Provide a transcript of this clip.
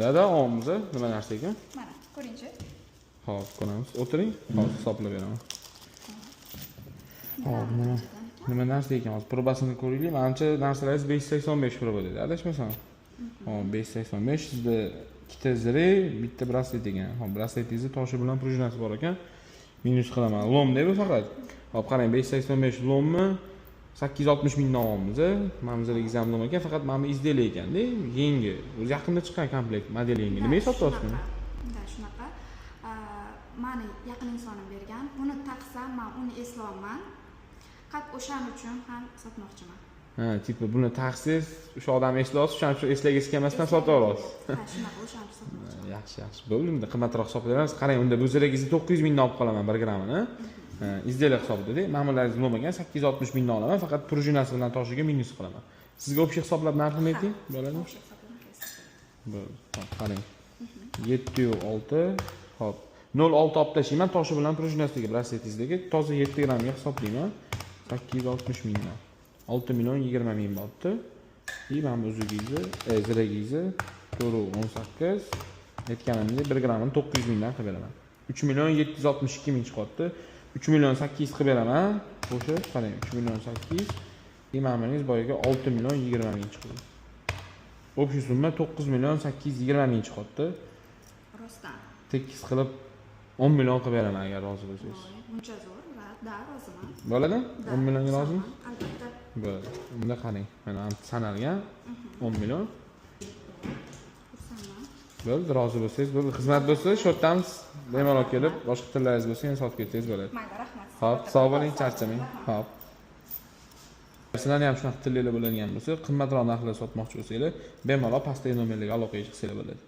Да, olamiz. Nima narsa ekan? Mana, ko'ringchi. Hop, ko'ramiz. O'tiring, hozir hisoblab beraman. Hop, nima narsa ekan? Hozir проба sini ko'raylik. Manimcha, narsalaringiz 5,85 проба dedi, adashmasam. Hop, 5,85. Sizda ikkita zirak, bitta braslet ekan. Hop, brasletingizni toshi bilan пружина si bor ekan. Minus qilaman. Лом deymi faqat? Hop, qarang, 5,85 лом ni 860 mingdan olamiz. Mana bu ziragingiz ham лом ekan, faqat mana bu изделие ekanda, yangi. O'zi yaqinda chiqqan komplekt, model yangi. Nimaga sotyapsiz buni? Да, shunaqa. Mani yaqin insonim bergan. Buni taqsam, man uni eslayapman. Как o'shaning uchun ham sotmoqchiman. Ha, типа buni taqsangiz, o'sha odamni eslaysiz, o'shaning uchun eslagingiz kelmasdan sotib olasiz. Ha, shunaqa, o'shaning uchun sotmoqchiman. Yaxshi. Bo'ldi, unda qimmatroq hisoblaymiz. Qarang, unda bu ziragingizni 900 mingdan olib qolaman 1 grammini. Ha, изделие hisobida. Mana bularningiz лом ekan, 860 mingdan olaman, faqat пружина si bilan toshiga minus qilaman. Sizga общий hisoblab narxini ayting, bo'ladimi? O'sha hisoblanib kelsin. Bo'ldi. Hop, qarang. 7 yu 6, hop. 0,6 olib tashlayman, toshi bilan пружина sidagi brasletingizdagi toza 7 grammga hisoblayman. 860 mingdan. 6 million 20 ming bo'libdi. И mana bu uzugingizni, ziragingizni 4,18, aytganimdek 1 grammini 900 mingdan qilib beraman. 3 million 762 ming chiqyapti. 3 million 800 qilib beraman. Qo'shib, qarang, 3 million 800. И mana buningiz boyagi 6 million 20 ming chiqdi. Общий summa 9 million 820 ming chiqyapti. Rostdan. Tekis qilib 10 million qilib beraman, agar rozi bo'lsangiz. Voy, buncha zo'r, да, roziman. Bo'ladimi? Да, 10 millionga rozimi? Albatta. Bo'ladi. Unda qarang, mana sanalgan 10 million. Xursandman. Bo'ldi, rozi bo'lsangiz, bo'ldi. Xizmat bo'lsa, shu yerdamiz. Bemalol kelib, boshqa tillaringiz bo'lsa, yana sotib ketsangiz bo'ladi. Mayli, rahmat. Hop, sog' bo'ling, charchamang. Hop. Sizlarni ham shunaqa tilliklar bo'ladigan bo'lsa, qimmatroq narxlarda sotmoqchi bo'lsanglar, bemalol pastdagi nomerlarga aloqaga chiqsanglar bo'ladi.